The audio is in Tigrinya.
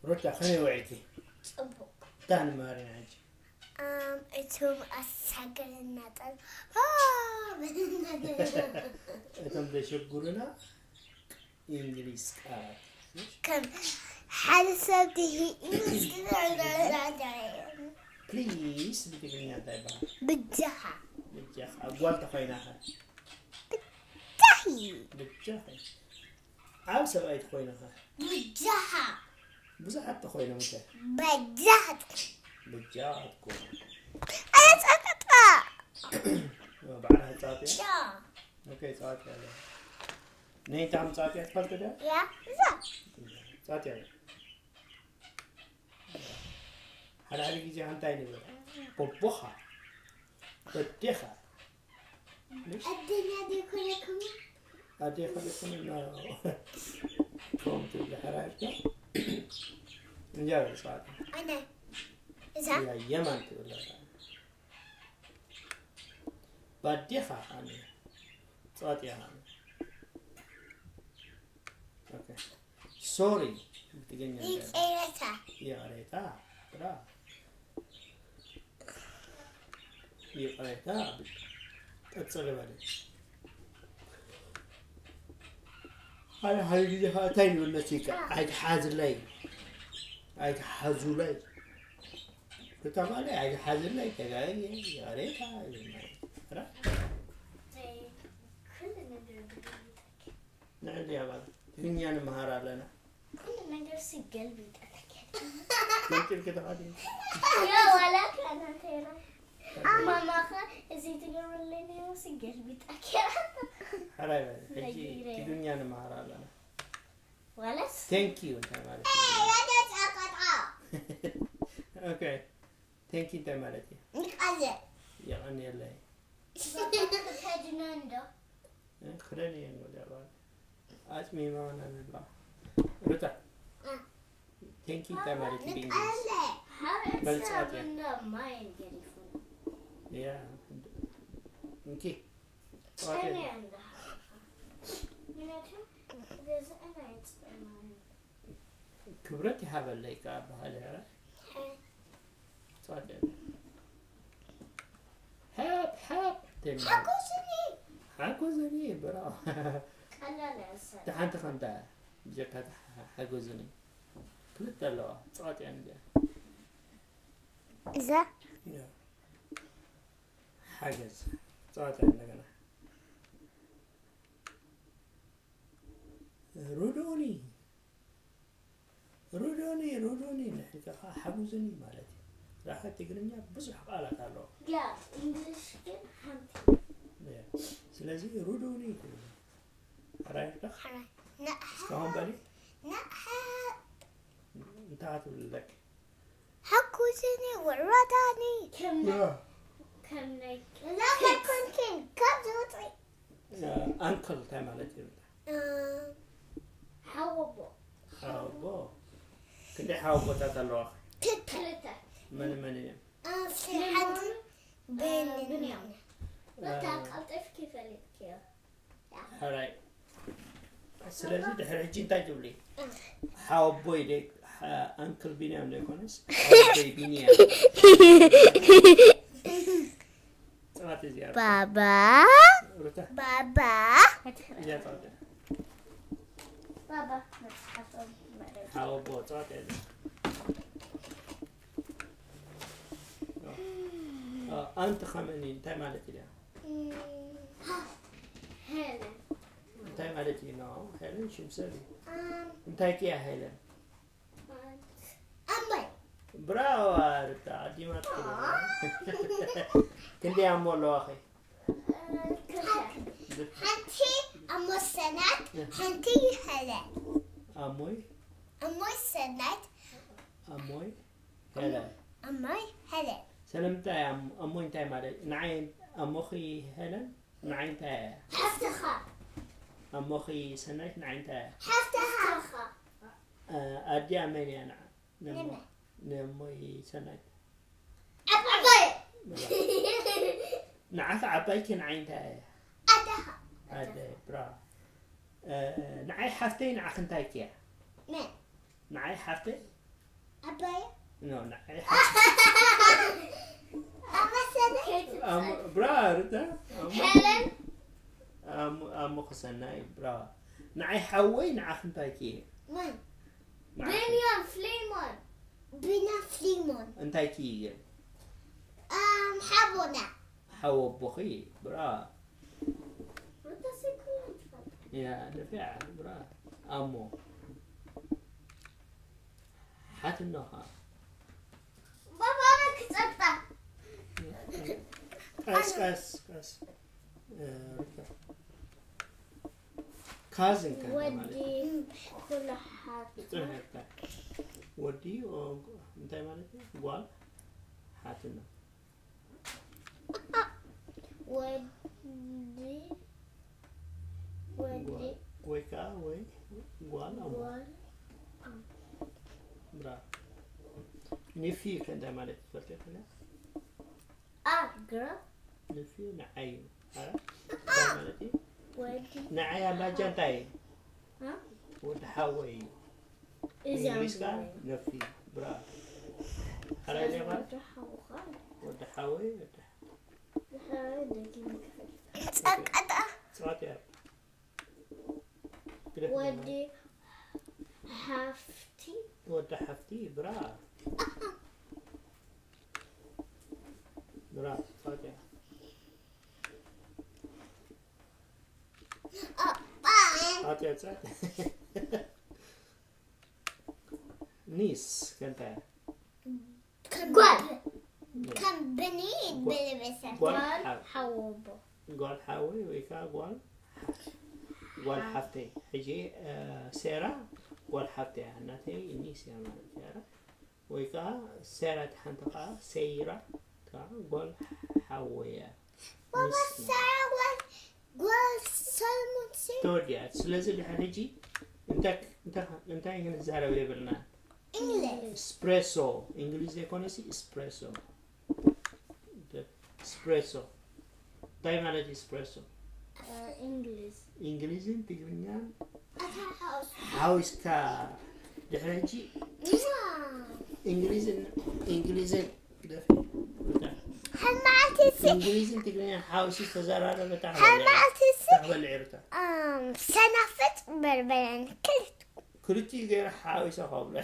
ሩታ፣ ከመይ ውዒልኪ? ጽቡቕ። እንታይ ንመሃር ኢና ሕጂ? እም፣ እቶም ኣሳገረ እናጠል እቶም ዘሸግሩና እንግሊዝ ቃላት። ከም ሓደ ሰብ ትሂ ፕሊስ ብትግርኛ እንታይ ይበሃል? ብጃኻ ብጃኻ። ጓል ተኾይናኸ? ታሂ ብጃኻ። ዓብ ሰብኣይ ተኾይናኸ? ብጃኻ ብዙሓት ተኾይኖም ከ? በጃኻ ትኩ ብጃኻ ትኮኑ። ኣጸቀጣ ባዕላ ህጻት እያ? ያ ኦኬ፣ ጸዋት ያለ። ነይታ ምጻት እያ ትፈልጥ ዶ? ያ እዛ ጸዋት ያለ። ሓደ ሓደ ግዜ እንታይ ንብል? ቦቦኻ፣ በዴኻ። ኣደኛ ደይኮነኩም ኣዴኻ ደይኮነ፣ ኖ። ከምኡ ትብል ሕራይ እኮ። እንጃ በል ጸዋት። ኣነ እዛ ያ የማን ትብል ኣላ። ባዴኻ ኣነ። ጸዋት እያ ኣነ። ኦኬ። ሶሪ። ብትግርኛ እንታይ? ይቅሬታ ይቕሬታ። ብራ። ይቕሬታ። ቀጽሊ በሊ። ሓደ ሓደ ግዜ ከዓ እንታይ ንብል መሲልካ? ኣይትሓዝለይ። ኣይትሓዙለይ። ሩታ ማለት ኣይትሓዝለይ፣ ተጋግየ፣ ይቕሬታ ይብል ማለት እዩ። ብራ። ኩሉ ነገር ብግልቢጠኪ ንዕሊ ኣባል ትግርኛ ንምሃር ኣለና። ኩሉ ነገር ስገልቢጠኪ ገምጢልኪ ተኻዲ። ያ ዋላ ከናተራ ማማኸ እዚ ትገብርለይ ነይሩ ስገልቢጠኪ ሕራይ በል። ሕጂ ነጊረ። ትግርኛ ንምሃር ኣለና። ዋላስ ቴንክ ዩ እንታይ ማለት እዩ? ያደ ጸቀጣ ኦኬ። ቴንክ ዩ እንታይ ማለት እዩ? ንቃለ የቐንየለይ። ተጅነ እንዶ እ፣ ክደን እየ እንበል ኣባል። ኣጽሚማና ንብላ። ሩታ። ቴንክ ዩ እንታይ ማለት እዩ ብእንግሊዝ? ንቃለ በልጻት እያ። እንዶ ማይን ገሪፉ ያ። እንኪ። ጸመያ እንዶ ምክንያቱ ገዛእን ኣይጽማን ክብረት ይሃበለይ ከኣ በሃሊ ኧረ። ጻድቅ። ሃብ፣ ሃብ፣ ደማ። ሓጎስኒ ሓጎዝኒ፣ ብራው። ቀላል እያ እሳ ደሓንቲ ከምታ ብጀካ ሓጎዝኒ። ክልተ ኣለዋ፣ ጸዋት እያ እንዲያ። እዛ ሓገዝ፣ ጸዋት እያ እንደገና። ሩዶኒ፣ ሩዶኒ፣ ሩዶኒ፣ ንሕጂ ከኣ ሓጉዝኒ ማለት እዩ። ራኸ ትግርኛ ብዙሕ ቃላት ኣለዎ። ያ እንግሊሽ ግን ሓንቲ ያ። ስለዚ ሩዶኒ ትብል። ሕራይ ዶ? ሓራይ ንኣሓ እስካሁን በሊ ንኣሓ እንታይ ትብልለክ? ሓጉዝኒ ውዕረዳኒ ያ። ከም ናይ ላኸ ኮንኪን ካብ ዝውፅእ ያ፣ ኣንክል እንታይ ማለት እዩ? ሓወቦ ሓወቦ። ክንደይ ሓወቦታት ኣለዋ? ክልተ መን መን እዮም? ሓንቲ ብንያም በታ ቀልጢፍኪ ፈሊጥክዮ። ሕራይ። ስለዚ ድሕሪ ሕጂ እንታይ ትብሊ? ሓወቦይ ደ-፣ ሓ-፣ ኣንክል ቢንያም ዘይኮነስ ሓወቦይ ቢንያም። ጽባት እዚኣ። ባባ ሩታ። ባባ እዚኣ ጽባት። ባባ መጽሓፎም ማለት ሓወቦ ጽባት እያ። አ-፣ ኣንቲ ኸመኒ እንታይ ማለት እዩ? ሄለን እንታይ ማለት እዩ? ኖ፣ ሄለን ሽም ሰብ እዩ። እንታይ ከያ ሄለን? ኣምባይ ብራዋ ርታ ዓዲማት። ክንደይ ኣሞ ኣለዋ ኸ? ሓንቲ ኣሞ ሰናት ሓንቲ ሄለን ኣሞይ ኣሞይ ሰናት ኣሞይ ሄለን። ኣሞይ ሄለን ስለምንታይ ኣም-፣ ኣሞይ እንታይ ማለት? ንዓይ ኣሞኺ ሄለን ንዓይ እንታይ እያ? ሓፍትኻ ኣሞኺ ሰናይት ንዓይ እንታይ እያ? ሓፍትኻ አ-፣ ኣዲኣ መን እያ ንዓ-፣ ነሞ-፣ ነመ ነሞይ ሰናይት? ዓባይ ንዓኺ ዓባይኪ ንዓይ እንታይ እያ? ኣደኻ ኣደ፣ ብራቮ። እ፣ ንዓይ ሓፍተይ ንዓኺ እንታይ እያ? መን ንዓይ ሓፍተይ ዓባያ ኖ ንዓይ ኣመሰለ ኣሞ ብራ ርታ ኣሞ ሄለን ኣሞ ኣሞ ክሰናይ ብራ ንዓይ ሓወይ ንዓኽ እንታይ ክየ ማን ቢንያም ፍሊሞን ቢና ፍሊሞን እንታይ ክየ ኣም ሓቦና ሓወ ኣቦኺ ብራ ሩታ ሰይኮን ትፈልጥ ያ ደፊዓ ብራ ኣሞ ሓትኖኻ ባባና ክጸጣ ቀስ ቀስ ቀስ እ፣ ርታ ካዝን ከ ወዲ ማለት እዩ። ኩልሓት ጽንሕካ ወዲ ኦ፣ እንታይ ማለት እዩ? ጓል ሓትኖ ወዲ ወዲ ወይ ከዓ ወይ ጓል ኣሞ ጓል ብራ ኒፊ ከ እንታይ ማለት ትፈልጥ ይኽእል ኣግራ ኒፊ ንዓይ እዩ አ? እንታይ ማለት እዩ ወዲ ንዓይ ኣላጃ እንታይ እዩ አ? ወዲ ሓወይ እዩ እዚኣ እንግሊዝ ከዓ ነፊ ብራ ሓራይ ሌባ ወዲ ሓውኻ ወዲ ሓወይ ወዲ ዝሓወይ ደጊም ክፍል ጸቀጣ ጽዋት እያ ወዲ ሓፍቲ ወዲ ሓፍቲ ብራ ብራ ጽዋት እያ ጽዋት እያ ጽዋት ኒስ ከንታ ጓል ከም ብኒ ብልበሰ ጓል ጓል ሓ- ሓወቦ ጓል ሓወይ ወይ ከዓ ጓል ጓል ሓፍተይ ሕጂ እ፣ ሴራ ጓል ሓፍተይ እያ እናተይ ኒስ እያ ማለት እያ ወይ ከዓ ሴራ እቲ ሓንቲ ከዓ ሰይራ ከዓ ጓል ሓወይ እያ ባባ ሳራ ጓል ጓል ሰለሞን ሲ ተወዲኣ ስለዚ ድሕር ሕጂ እንታይ እንታይ እንታይ ክንዛረብ የብልና እንግሊዝ ስፕሬሶ እንግሊዝ ዘይኮነሲ ስፕሬሶ ስፕሬሶ እንታይ ማለት እዩ ስፕሬሶ እንግሊዝ እንግሊዝን ትግርኛን ኣታ ሓውስ ሓዊስካ ድሕሪ ሕጂ እንግሊዝን እንግሊዝን ግደፍ። ሕማዕቲ ሲ እንግሊዝን ትግርኛን ሓዊሱ ዝተዘራረበ እታ ሕማዕቲ ሲ ተክበልዕ ሩታ ኣም ሰናፍጭ በርበረን ክልት ክልቲኡ ገይረ ሓዊሰ ከብሎ